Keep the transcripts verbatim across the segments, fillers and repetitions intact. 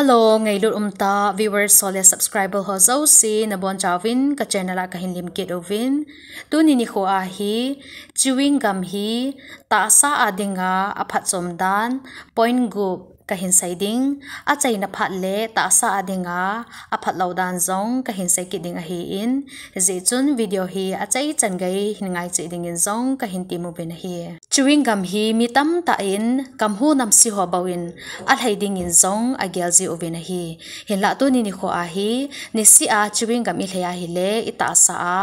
To ngailut umtah viewers ho le subscriber ho jouse nabonchauvin ka channel a kahin lemkit uvin. Tuni nikho a hi chewing gum hi tahsa a dinga aphatchom dan point gup kahin sei ding, achaina phat le tahsa a dinga aphatlou dan jong kahin sei kit ding ahin, hijeh chun video hi achaichan gei hin ngaicheh dingin jong kahin temuvin ahi. Chewing gum hi mi tamtah in kamhu namse ho bou in alhai dingin jong agel jiuvin ahi. Hinlah tuni nikho a hi niseh a chewing gum ilhai ahile itahsa a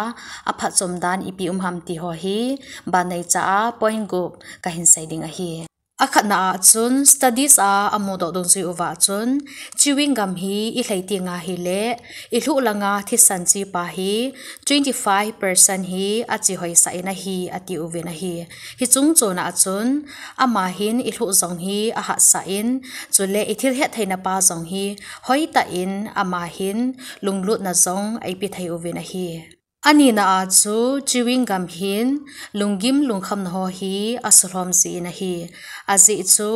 aphatchom dan ipi um ham ti ho hi banneicha a point gup kahin sei ding ahi. Akhatna a chun studies a amudoh dungjuiya chun chewing gum hi ilhai tenga hile ilhuh langa thisan chepa hi twenty five percent hi achehoisah in ahi atiuvin ahi. Hiche chungchon a chun ama hin ilhuh jong hi ahatsah in, chule ithil hettheina pa jong hi hoitah in ama hin lunglutna jong eipe thei uvin ahi. Anina a chu chewing gum hin lunggim lungkhamna ho hi asuhlhom jin ahi. Ajeh chu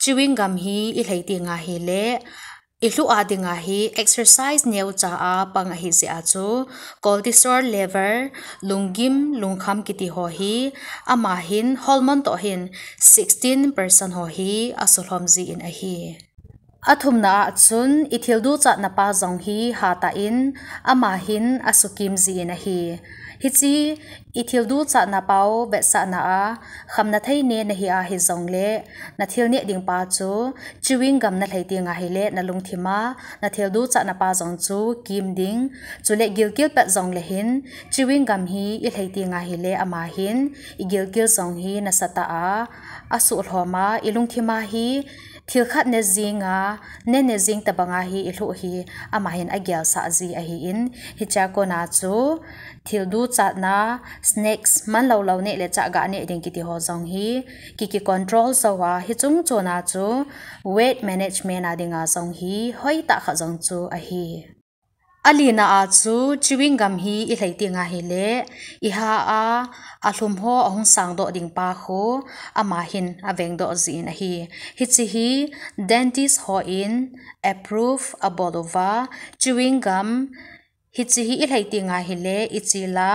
chewing gum hi ilhai tenga hile ilhuh a dinga hi exercise neocha a pang ahi jeh a chu cortisol level, lunggim lungkham kiti ho hi ama hin hormone toh hin sixteen percent ho hi asuhlhom jin ahi. Athumna a chun ithil duchatna pa jong hi hatah in ama hin asukim jin ahi. Hiche ithil duchatna pau vetsahna a khamna thei neh nahi a hijongle nathil neh ding pa chu chewing gum nalhai tenga hile nalungthim a nathil duchatna pa jong chu kim ding. Chule gilkel pet jongle hin chewing gum hi ilhai tenga hile ama hin igilkel jong hi nasatah a asuhlhom a, ilungthim a hi thil khat ne jinga, ne ne jing tobanga hi ilhuh hi ama hin agelsah ji ahin, hichea kona chu thil duchatna, snacks, manlou lou neh le chah ga neh ding kiti ho jong hi ki, ki control jou a, hiche chungchon a chu weight management a dinga jong hi hoitah khat jong chu ahi. Alina a chu chewing gum hi ilhai tenga hile iha a alhum ho ahung sangdoh ding pa khu ama hin avengdoh jin ahi. Hiche hi dentist hon approve abol uva, chewing gum hiche hi ilhai tenga hile ichil a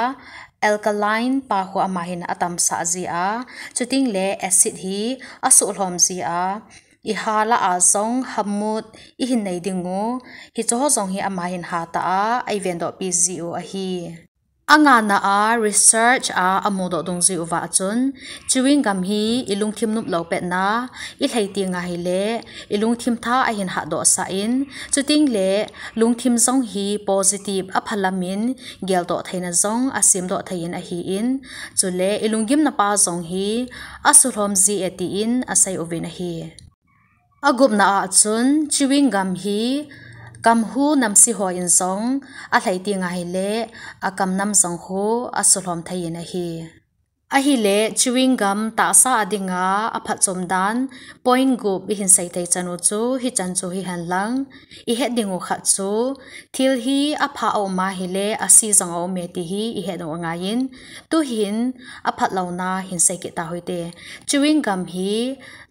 alkaline pa khu ama hin atamsah ji a, chutengle acid hi asuhlhom ji a, iha lah a jong hamut ihin nei diu, hicheho jong hi ama hin hatah a eivendoh pi jiu ahi. Angana a research a amudoh dungjuiya chun chewing gum hi ilungthim nop lou petna ilhai tenga hile ilungthim tha ahin hatdohsah in, chutengle lungthim jong hi positive aphalam in geldoh theina jong asemdoh thei in ahin, chule ilunggimna pa jong hi asuhlhom ji e tin asei uvin ahi. Agupna a chun chewing gum hi kamhu namse hon jong alhai tenga hile akam nam jong khu asuhlhom thei in ahi. Ahile chewing gum tahsa a dinga aphatchom dan point gup ihin sei thei chan u chu hichan chu hihen lang, ihet diu khat chu thil hi apha aum ahile ase jong aume ti hi ihet u angaiyin, tuhin aphatlouna hin sei kit tauhite. Chewing gum hi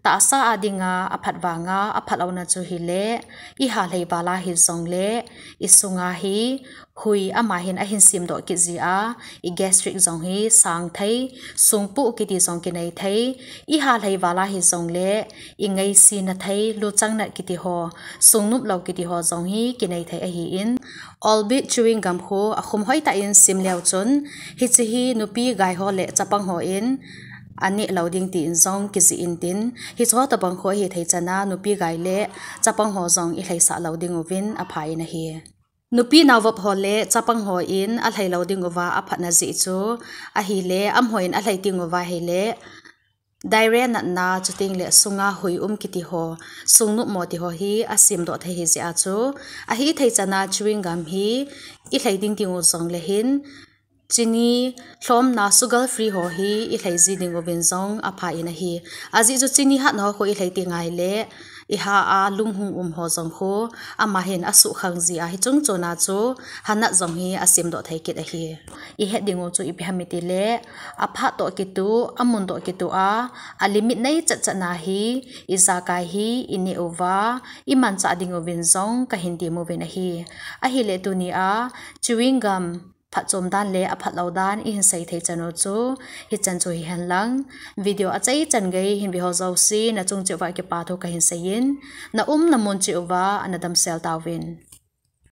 tahsa a dinga aphat vanga aphatlouna chu hile iha lhai val a hijongle isunga hi hui ama hin ahin semdoh kit ji a, igastric jong hi sang thei, sungpoh kiti jong kinei thei, iha lhai val a hijongle ingaisena thei, luchang nat kiti ho, sung nop lou kiti ho jong hi kinei thei ahin, albeit chewing gum khu akhum hoitah in sem leu chun hiche hi nupi gai ho le chapang hon aneh lou ding tin jong kijih intin, hicheho tobang khu ahithei chan a nupi gai le chapang ho jong ilhaisah lou diuvin apha in ahi. Nupi naovop ho le chapang hon alhai lou diuva aphatna jeh chu ahile, amahon alhai tenguva hile diarrhea natna, chutengle sunga hui um kiti ho, sung nopmo ti ho hi asemdoh thei ahi jeh a chu, ahithei chan a chewing gum hi ilhai ding diu jongle hin chini lhomna sugar free ho hi ilhai ji diuvin jong apha in ahi. Ajeh chu chini hatna ho khu ilhai tenga hile iha a lung hung um ho jong khu, ama hin asuhkhang jia hi chung chuna chu hanat jong hi asemdoh thei kit ahi. Ihet ding u chu ipi ham itile, aphat toh kitu, amun toh kitu a, alimit nei chatchat na hi, ijakai hi, ineh uva, imanchah ding uvin jong kahin tem uvin ahi. Ahile tunia, chewing gum, phatchom dan le aphatlou dan ihin sei thei chan u chu, hichan chu hihen lang. Video achaichan gei hin ve ho jouse, nachung cheh uva kipa thu kahin seiyin, naumna mun cheh uva, ana damsel tauvin.